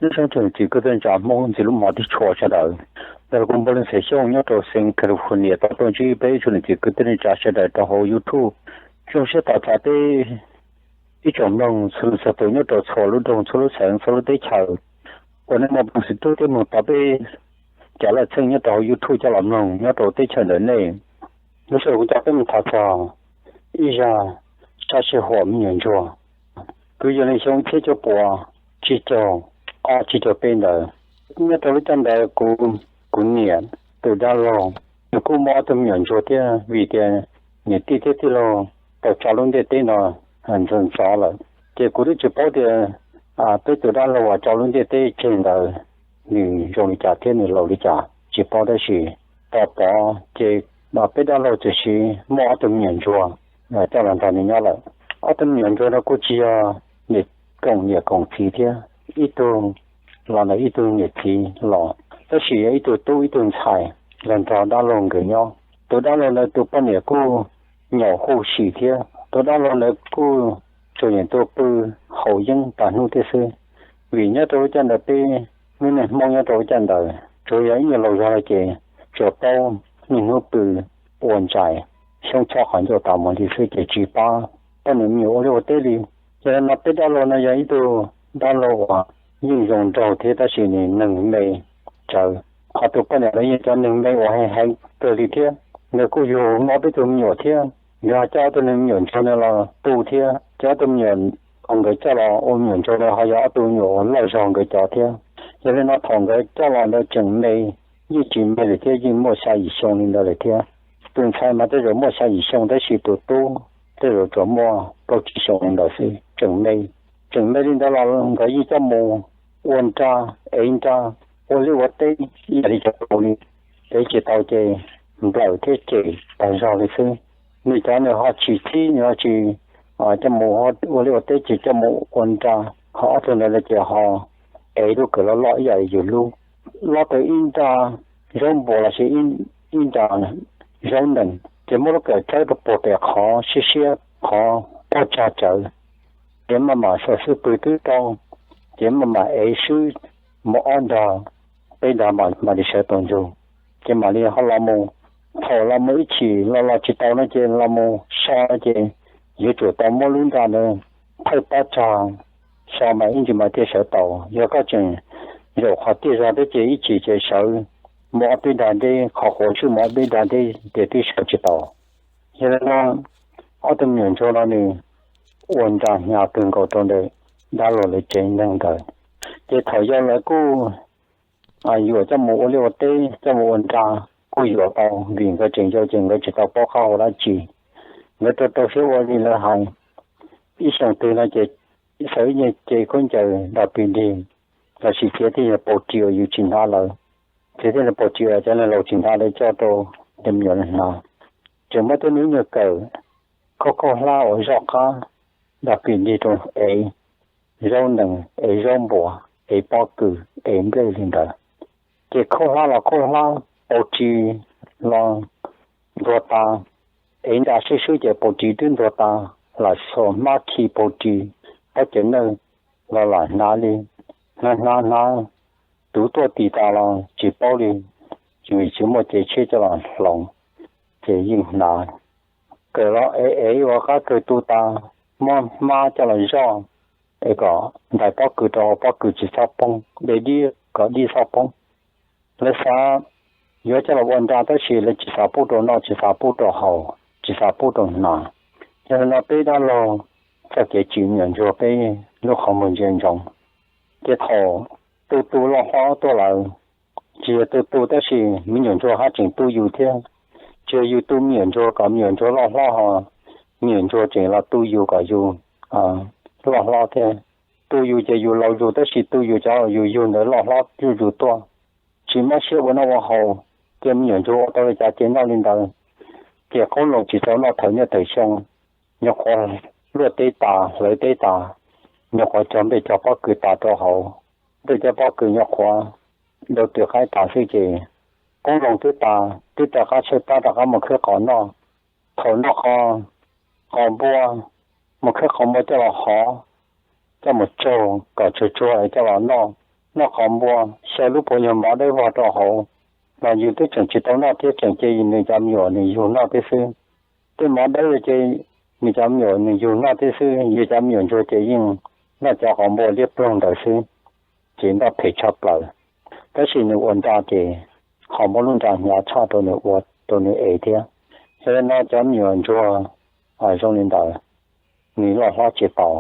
Nyob zoo tsoom niam txiv kwv tij neej tsa Hmoob ntxiv lub hmo tib tshua sawv daws. Ntawm kuv npawg Leej Xeem Xyooj nyob rau xeev California tau tuaj ntsib peb tsoom niam txiv kwv tij neej tsa sawv daws rau hauv YouTube. Zoo siab tos txais peb ib tsoom mloog txhua leej txhua tus nyob rau txhua lub nroog, txhua lub xeev, txhua lub teb chaws uas nej muaj peev xwm rub thiab mloog tau peb cov laj txheej nyob rau hauv YouTube coj los mloog nyob rau teb chaws ntawm nej. Lub sij hawm kuv coj peb mus tham txog ib zaj sab sij huam me nyuam ntsuag. Kuv yog leej xyoo ib txhiab cuaj puas tsib caug ob tsib caug peb ntawd. Nyob rau lub caij ntawd kuv, kuv niam tus dab laug nws kuj muaj ob tug me nyuam ntsuag thiab, vim tias niam tij thiab tij laug tau tso lub ntiaj teb no ntxov ntxov lawm, ces kuv twb tsis paub tias peb tus dab laug uas tso lub ntiaj teb tseg ntawd nws zoo li cas thiab nws laus li cas tsis paub, tab sis tos pov ces peb dab laug txawm sis muaj ob tug me nyuam ntsuag coj los nrog nws nyob lawm. Ob tug me nyuam ntsuag no kuj tsis yog niam koom niam koom txiv thiab, ib tug los ntawm ib tug niam txiv los, tab sis yog ib tug tub ib tug ntxhais los nrog dab laug nkawd nyob. Tus dab laug ntawd tus poj niam kuj nyaum huj sim thiab, tus dab laug ntawd kuj tsuas yeem tuaj pw haus yeeb tas hnub thiab xwb. Vim nyob rau lub caij ntawd peb lub neej Hmoob nyob rau lub caij ntawd tsuas yog ib nyuag laus zog lawm ces tsuas paub niaj hnub pw ua ntsais xyoob txhob qhov ncauj tas mus li xwb ces tsis pab poj niam me nyuam ua liaj ua teb li. Yog li no peb dab laug no yog ib tug dab laug uas yeej zoo nraug thiab tab sis nws neeg me tsawv. Qhov tus poj niam los yog cov neeg me uas heev heev kawg li thiab, nkawd kuj yug muaj peb tug me nyuam thiab, nkawd ho coj ob tug me nyuam ntsuag no los tu thiab, ces ob tug me nyuam uas nkawd coj los ua me nyuam ntsuag ntawd ho yog ob tug me nyuam uas loj zog nkawd cov thiab. Yog li no thaum nkawd coj los ntawd tseem me, yeej tsis me lawm thiab yeej muaj xya yim xyoo li ntawd lawm thiab. Tus ntxhais mas tej zaum muaj xya yim xyoo tab sis tus tub tej zaum tsuas muaj plaub tsib xyoo li ntawd xwb, tseem me. Tseem me li ntawd los nkawd yeej coj mus ua nra, ev nra, ua liaj ua teb ib yam li cov laus li, ev tsis tau ces nplawm thiab cem tas zog li xwb. Nws cov nws ho tsis txib, nws ho tsis coj mus ua liaj ua teb, tsis coj mus ua nra, ho ob tug ntawd no ces ho ev lub kawm loj loj ib yam li yus lub, lob tau ib nra zaub npua lossis ib nra zaub nees, ces muab lub kawm tsawb rau puag pem qhov siab siab qhov pob tsag tsawv, ces maj mam xaws xwb pw twb rau, ces maj mam ev swb mus ob nra peb nra mam li sawv tau ntsug, ces mam li ho los mus. Thaum los mus ib chim los los tsis tau no ces los mus so no ces yuav tsum tau muab lub nra ntawd thawj pob tsag so mas ib ntsis mas thiaj sawv tau. Yog koj tseem zaum qhov tiaj zog thiab ces ib chim ces sawv mus ob peb nra deb, qhov quav swb mus ob peb nra deb ces twb sawv tsis tau. Yog li no ob tug me nyuam ntsuag no nws ua nra hnyav kawg nkaus rau ntawm dab laug lawv tsev neeg ntawd. Ces thaum yau lawv kuj yuam coj mus ua liaj ua teb, coj mus ua nra, kuj yuam tau vim nkawd tseem yau ces nkawd tsis tau paub qab hau dab tsi. Nkawd rau rau siab ua li lawv hais. Ib xyoo twg no ces xaws ib nyuag cev khaub ncaws nrog pis nrig lossis txiav tej nyuag paus ris uas yus tsis hnav lawm, txiav tej nyuag paus ris uas cov neeg laus tsis hnav lawv coj rau cov me nyuam hnav. Tseem muab tej ib nyuag kawm khaub khaub hlab uas zoj qab nrog pis nrig rau ev zaub nees, ev zaub npua, ev pob kws, ev nplej li ntawd. Ces khaub hlab los khaub hlab, paus ris los ntuag tas, ev nra swb swb ces paus ris twb ntuag tas, lam xuas hmab khi paus ris, pob cawv nawj los lam hnav li. Hnav hnav hnav, tuv tuaj tis tas los tsis paub li, vim tsis muaj cev tshiab coj los hloov, ces yeej hnav. Kawm los ev ev ua qab kawg tu tas, muab hmab coj los zoj es kom ntais pob kws rau hauv, pob kws tsis txhob poob, de dib kom dib txhob poob. Lawv xav yuav coj los ua nra tab sis lawv tsis xav pub rau noj, tsis xav pub rau haus, tsis xav pub rau hnav. Yog li no peb dab laug txoj kev tsim me nyuam ntsuag peb lub qhov muag ntsia ntsoov. Ces thaum tu tu loj hlob tuaj lawm, tsis yog tu tu tab sis me nyuam ntsuag haj tseem tu yus thiab. Tsis yog yus tu me nyuam ntsuag kom me nyuam ntsuag loj hlob ho, me nyuam ntsuag tseem los tu yus kom yus loj hlob thiab. Tu yus ces yus laus yus tab sis tu yus cov yus yug ntawd loj hlob zuj zus tuaj. Tsis mob siab ua noj ua haus, cia me nyuam ntsuag ua tau li cas ces noj li ntawd. Ces qoob loo tsis tau noj thawm niaj thawm xyoo, nyuam qhuav luaj teb tas hlawv teb tas, nyuam qhuav cog nplej cog pob kws tas rau hauv, nplej cog pob kws nyuam qhuav dau twm qaib tas xwb ces qoob loo twb tas, twb rov qab tshaib plab rov qab mus khawb qos noj. Thaum noj qos, qos npua, mus khawb qos npua coj los hov, coj mus tsaug kom tsuag tsuag coj los noj. noj qos npua, xyaw lub puav nyuag mov dawb vog rau hauv, los yus twb tseem tsis tau noj thiab, tseem cia nws cov me nyuam nws yug noj thiab xwb. Tej mov dawb ces nws cov me nyuam nws yug noj thiab xwb, yus cov me nyuam ntsuag ces yeej noj cov qos npua liab ploog ntawd xwb, ces noj phem tshaj plaws. Tab sis nws ua nra ces ho muab lub nra hnyav tshaj rau nws ua rau nws ev thiab. Yog li no cov me nyuam ntsuag zoo li ntawd, nws loj hlob tsis tau.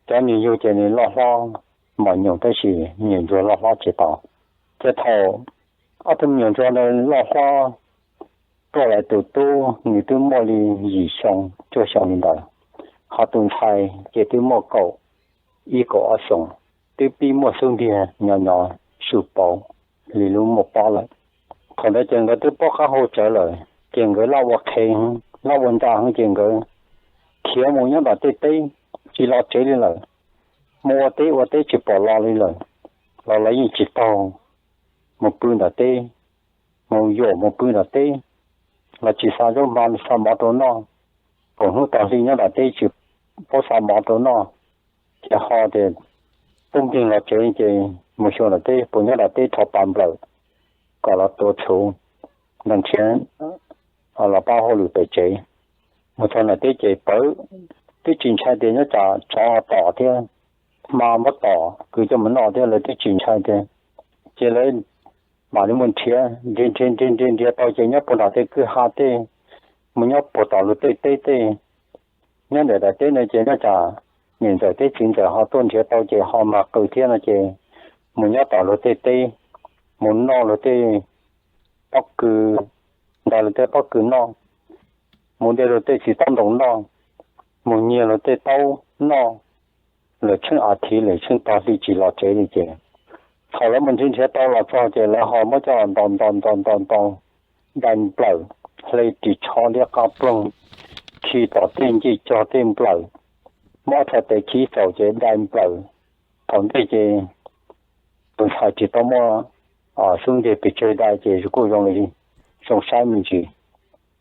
Cov nws yug ces nws loj hlob mos nyoos, tab sis me nyuam ntsuag loj hlob tsis tau. Ces thaum ob tug me nyuam ntsuag ntawd loj hlob, tuaj lawv tus tub nws twb muaj li yim xyoo cuaj xyoo li ntawd, ho tus ntxhais ces twb muaj kaum ib kaum ob xyoos, twb pib muaj xub ntiag nyo nyo su pauv li lub muaj pob lawm. Thaum ntawd ces nkawd twb paub qab hau tsawv lawm, ces nkawd laj ua qhev, laj ua nra heev ces nkawd khiav mus nyob tom tej teb, tsis los tsev li lawm. Mus ua teb ua teb tsis pom los li lawm, los lawv yeej tsis taug, mus pw nram teb, mus yuam mus pw nram teb, los tsis xa zaub hma xa mov rau noj. Kaum hnub tag hli nyob nram teb tsis paub xa mov rau noj, ces ho tias tub nkeeg los tsev ces mus xyuas nram teb puas nyob nram teb rho pas nplawm kom los tua txhuv, nrog nrhiav los pab hauj lwm pem tsev. Mus txog nram teb ces pawv, twb tsis ntshai tias nyob tsam tsov tom thiab hma muab tom kwv coj mus noj thiab, lawv twb tsis ntshai thiab. Ces lawv mam li mus nrhiav, nrhiav nrhiav nrhiav nrhiav nrhiav tau ces nyob puag nram tej kwj ha tej, mus nyob puag tom luag tej teb tej. Nyob ntawm daim teb no ces nyob tsam niam ntxawm thiab txiv ntxawm ho tuaj nrhiav tau ces ho mag qw thiab no ces mus nyob tom luag tej teb, mus noj luag tej pob kws, nta luag tej pob kws noj, mus de luag tej txiv taub ntoo noj, mus nyiag luag tej taub noj, lawm tsheej a thiv lawm tsheej tag hli tsis los tsev li ces thaum lawv mus nrhiav nrhiav tau los txog ces lawv ho muab coj los ntaus ntaus ntaus ntaus ntaus, dai nplawm, hle ris tsho liab qab ploog, khi tom tej ncej cog tej nplawm, muab ob txhais tes khi xaus ces dai nplawm. Thaum ntej ces tus ntxhais tsis tau muaj xub ntiag pes tsawg dai ces kuj zoo li zoo saib me ntsis.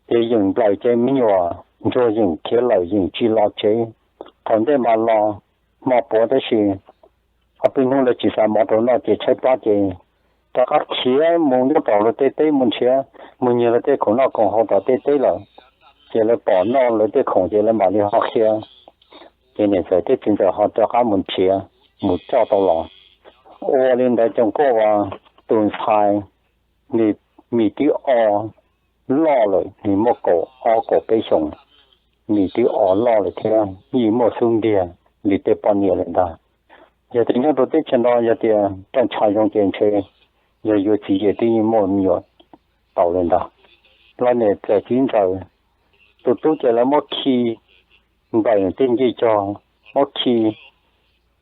Ces yeem nplawm ces me nyuam ntsuag yeem khiav lawm yeem tsis los tsev. Thaum ntej mas los hmo puav tab sis ob peb hnub lawv tsis xa mov rau noj ces tshaib plab ces rov qab khiav mus nyob tom luag tej teb mus nrhiav, mus nyiag luag tej khoom noj khoom haus tom tej teb lawm. Ces lawv pom noj lawv tej khoom ces lawv mam li ho qhia. Ces niam ntxawm thiab txiv ntxawm ho rov qab mus nrhiav, mus coj tau los. Ua li ntawd ces kuj ua tus ntxhais nws mis twb o loj lawm, nws muaj kaum ob kaum peb xyoos, mis twb o loj lawm thiab yeej muaj xub ntiag li tej poj niam lawm ntag. Yog tias nyob rau teb chaws no yog tias roj ntsha zoo ces ntshe yog yuav txiv ces twb yeej muaj me nyuam tau lawm ntag. Los niam ntxawm txiv ntxawm, tus tub ces lawv muab khi nplawm tej ncej cog, muab khi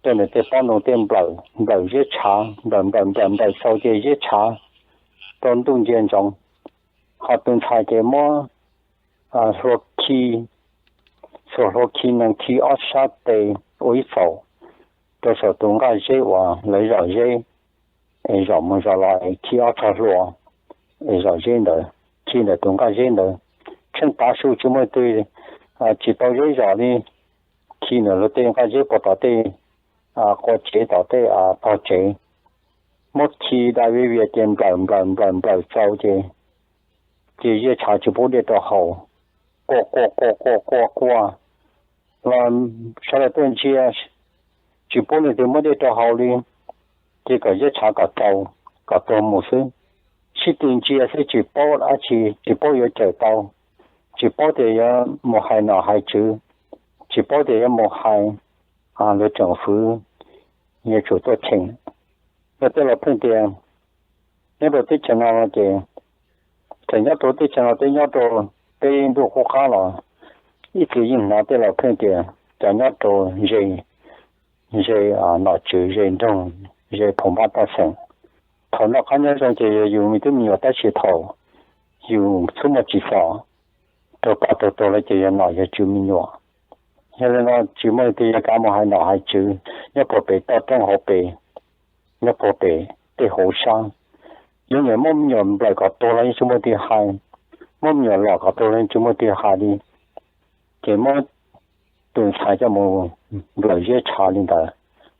rau ntawm tej pob ntoo tej nplawm, nplawm ziab tshav, nplawm nplawm nplawm nplawm xaus ces ziab tshav rau ntuj ntsia ntsoov. Ho tus ntxhais ces muab hlua khi, xuas hlua khi nees khi ob sab tes ua ib faus rau saum tus nqaj zeb uas lawv zom zeb es zom mus zom los es khi ob txhais hlua es zom zeb ntawd, khi ntawm tus nqaj zeb ntawd. Tsheej tav su tsis muaj twg tsis tau zeb zom li, khi ntawm luag tej nqaj zeb puag tom tej qua tsev tom tej tog tsev. Muab khi dai viv vias ces nplawm nplawm nplawm nplawm txaus ces, ces ziab tshav tsis pub dej rau haus, quaj quaj quaj quaj quaj quaj los sawv daws tuaj ntsia tsis pub leej twg muab dej rau haus li, ces kom ziab tshav kom txaus, kom tuag mus xwb. Sib tw ntsia xwb tsis paub dab tsi, tsis paub yuav cawm tau, tsis paub tias yuav mus hais nom hais tswv, tsis paub tias yuav mus hais luag tsoom fwv yuav tsum tuaj cheem. Yog tej laus pheej tias nyob rau teb chaws no ces, txawm nyob rau teb chaws no thiab nyob rau peb ntuj qub qab los ib txwm yeej hnov tej laus pheej tias cov nyob rau ze, ze nom tswv ze nroog, ze phaum npab toj xeem, thaum noj qab nyob zoo ces yog yus me tub me nyuam tab sis thaum yus txhob muaj tsis xyom, raug pam raug tuag lawm ces yog nom yog tswv me nyuam. Yog li no tsis muaj leej twg yuav kav mus hais nom hais tswv nyob puag pem toj roob hauv pes, nyob puag pem tej hauv sab. Yuav nyiam muab me nyuam nplawm kom tuag los yeej tsis muaj leej twg hais, muab me nyuam lom kom tuag los yeej tsis muaj leej twg hais li. Ces muab tus ntxhais coj mus nplawm ziab tshav li ntawd,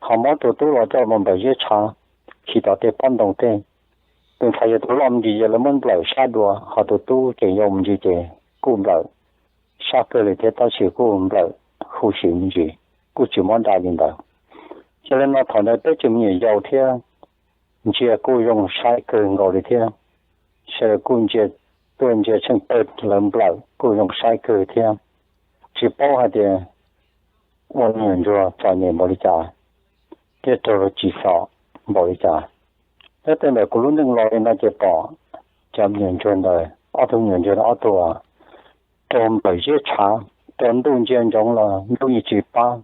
ho muab tus tub los coj mus nplawm ziab tshav, khi tau tej pob ntoo tej. Tus ntxhais yog tus loj me ntsis ces lawv muab nplawm sab dua, ho tus tub tseem yau me ntsis ces kuj nplawm sab kawg li thiab, tab sis kuj nplawm huv si me ntsis, kuj tsis mob dai li ntawd. Yog li no thaum ntawd peb tseem me nyuam yaus thiab, ntsia kuj zoo saib kawg nkaus li thiab. Sawv daws kuj ntsia tuaj ntsia tsheej pawg lawv nplawm kuj zoo saib kawg thiab. Tsis paub hais tias ua me nyuam ntsuag txom nyem npaum li cas thiab raug luag tsim txom npaum li cas. Nyob tej ntawm kuv lub neej los li no ces pom cov me nyuam ntsuag ntawd, ob tug me nyuam ntsuag ob tug raug nplawm ziab tshav, rau ntuj ntsia ntsoov los ntuj yeej tsis pab.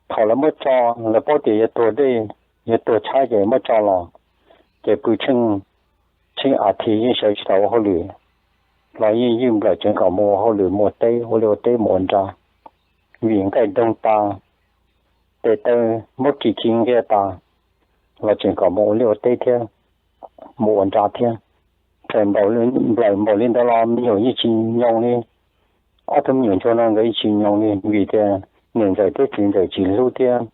Thaum lawv muab tso, lawv paub tias yuav tuag dej, yuav tuag tshaib ces muab tso los, ces pw tsheej, tsheej a thiv yeej sawv tsis tau ua hauj lwm, los yeej ywj nplawm tseem kom mus ua hauj lwm, mus ua teb, ua liaj ua teb, mus ua nra, vim nqaij doog tas, tes taw muab kis khi nqia tas, los tseem kom mus ua liaj ua teb thiab, mus ua nra thiab. Txawm nplawm npaum li ntawd los me nyuam yeej tsis nyoo li. Ob tug me nyuam ntsuag no nkawd yeej tsis nyoo li, vim tias niam ntxawm thiab txiv ntxawm tsis hlub thiab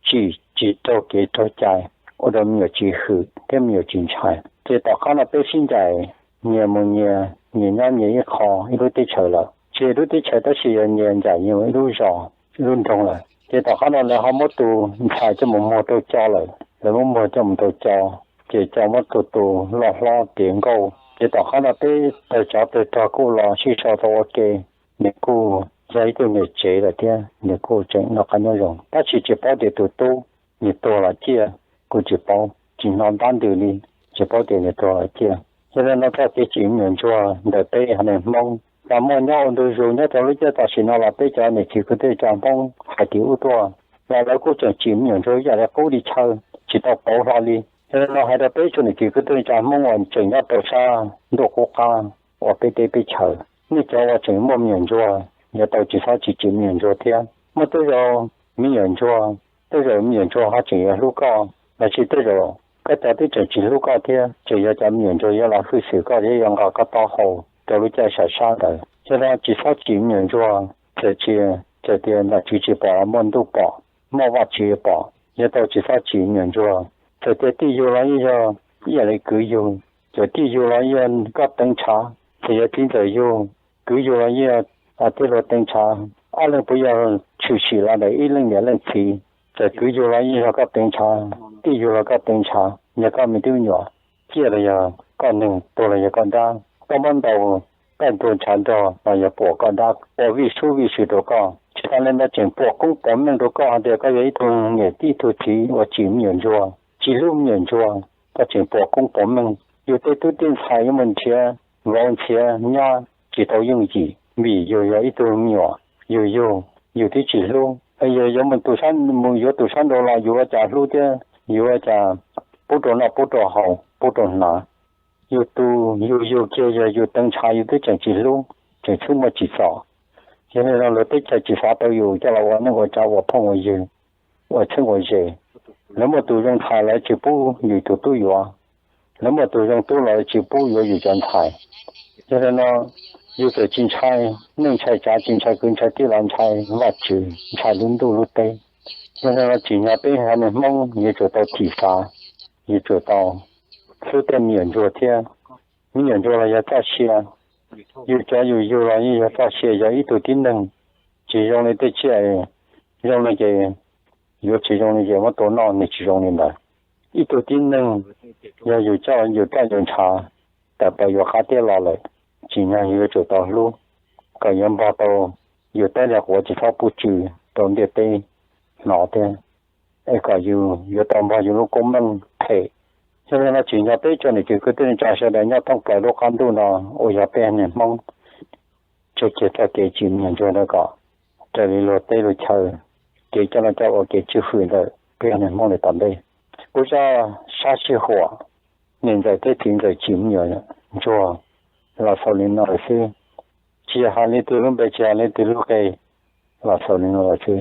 tsim tsis raug kev raug cai, ua rau me nyuam tsis hwm thiab me nyuam tsis ntshai. Ces tom qab no peb sib ncaim, nyias mus nyias, nyias nyob nyias ib qho ib lub teb chaws lawm. Tsis lub teb chaws tab sis yog nyias ncaim nyias ib lub zos, ib lub nroog lawm. Ces tom qab no lawv ho muab tus ntxhais coj mus muag rau co lawm, lawv muab muag coj mus rau co, ces co muab tus tus loj hlob tiav nkauj. Ces tom qab no peb tawg tsov tawg rog kuj los sib sau tau ua ke, nws kuj yog ib tug niam tsev lawm thiab nws kuj tseem noj qab nyob zoo, tab sis tsis paub tias tus tub nws tuag los ciaj, kuj tsis paub, tsis hnov ntab ntws li, tsis paub tias nws tuag los ciaj. Yog li no txoj kev tsim me nyuam ntsuag ntawm peb haiv neeg Hmoob los muaj nyob ua ntu zus nyob rau lub caij tam sim no los peb cov niam txiv kwv tij neej tsa Hmoob hais tias ub tuaj los lawv kuj tseem tsim me nyuam ntsuag ib yam li qub li chaw, tsis tau pauv hlo li. Yog li no hais rau peb tsoom niam txiv kwv tij neej tsa Hmoob uas tseem nyob rau sab ntuj qub qab uas peb teb peb chaws, nej cov uas tseem muaj me nyuam ntsuag yuav tau tsis txhob tsis tsim me nyuam ntsuag thiab. Muaj tej zaum me nyuam ntsuag, tej zaum me nyuam ntsuag ho tseem yuav hlub koj, los sis tej zaum koj cov twb tseem tsis hlub koj thiab, tseem yog cov me nyuam ntsuag yuav los hwj xwm koj thiab yuav nqa koj taub hau rau lub caij sam sab ntawd. Yog li no tsis txhob tsim me nyuam ntsuag, txawm tsis, txawm tias nom tswv tsis pom los muaj ntuj pom, muaj Vajtswv pom, yuav tau tsis txhob tsim me nyuam ntsuag. Txawm tias tij yug los yeej yog ib yam li kwv yug, txawm tij yug los yeej yog koj teev ntshav, txawm yog txiv ntxawm yug, kwv yug los yeej yog tij laug teev ntshav. Ob leeg puas yog tshwm sim los ntawm ib leej niam leej txiv, txawm kwv yug los yeej yog koj teev ntshav, tij yug los koj teev ntshav, yog koj me tub me nyuam ciaj los yog koj neeg, tuag los yog koj dab, koj muab ntaus, koj ntuag ntshav nrog los yog puam koj dab, puam vij sub vij sw rau koj. Tsis tas li ntawd tseem puam koob puam meej rau koj hais tias koj yog ib tug niam tij tug txiv uas tsim me nyuam ntsuag, tsis hlub me nyuam ntsuag, koj tseem puam koob puam meej. Yus tej tub tej ntxhais yuav mus nrhiav vauv nrhiav nyab tsis tau yooj yim vim yus yog ib tug me nyuam, yus yug, yus twb tsis hlub. Yog yuav mus tus sab, mus yuav tus sab nraud los yus ua cas hlub thiab, yus ua cas pub rau noj pub rau haus pub rau hnav. Yus tus yus yug kiag yog yus teev ntshav yus twb tseem tsis hlub, tseem txhub muaj tsim txom. Yog li no luag teb chaws tsis xav tau yus coj los ua neej ua tsav ua phooj ua ywg, ua txheeb ua ze. Lawv muaj tus zoo ntxhais lawv tsis pub yus tus tub yuav, lawv muaj tus zoo tub los lawv tsis pub yuav yus cov ntxhais. Yog li no yus txawm tsis ntshai neej ntshai tsav, tsis ntshai kwv ntshai tij los ntshai Vajtswv, ntshai lub ntuj lub teb. Yog li no tsim nyog peb haiv neeg Hmoob yuav tsum tau thim xav, yuav tsum tau hlub tej me nyuam ntsuag thiab. Me nyuam ntsuag los yog txoj sia, yus cov yus yug los yeej yog txoj sia, yog ib tug tib neeg. Tsis zoo li tej tsiaj zoo li ces yuav, tsis zoo li ces muab tua noj, nws tsis zoo li ntawd. Ib tug tib neeg yog yus coj yus roj yus ntshav tawm plaws yuav qab tiaj los lawm, tsim nyog yus yuav tsum tau hlub, kom yuav npog tau yus tej liaj quav tsis txhob pub tsw rau ntiaj teb hnov thiab, es kom yus yuav tau npog yus lub koob meej phem. Yog li no tsim nyog peb tsoom niam txiv kwv tij neej tsa sawv daws nyob thoob plaws lub qab ntuj no uas yog peb haiv neeg Hmoob, tseg kiag txoj kev tsim me nyuam ntsuag ntawd kom raws li luag teb luag chaw, kev coj noj coj ua, kev tswj hwm ntawm peb haiv neeg Hmoob li tom ntej. Kuv zaj sab sij huam niam ntxawm thiab txiv ntxawm tsim me nyuam ntsuag los xaus li no lawm xwb. Tsis yog hais leej twg lub npe, tsis yog hais leej twg lub qe, los xaus li no lawm xwb.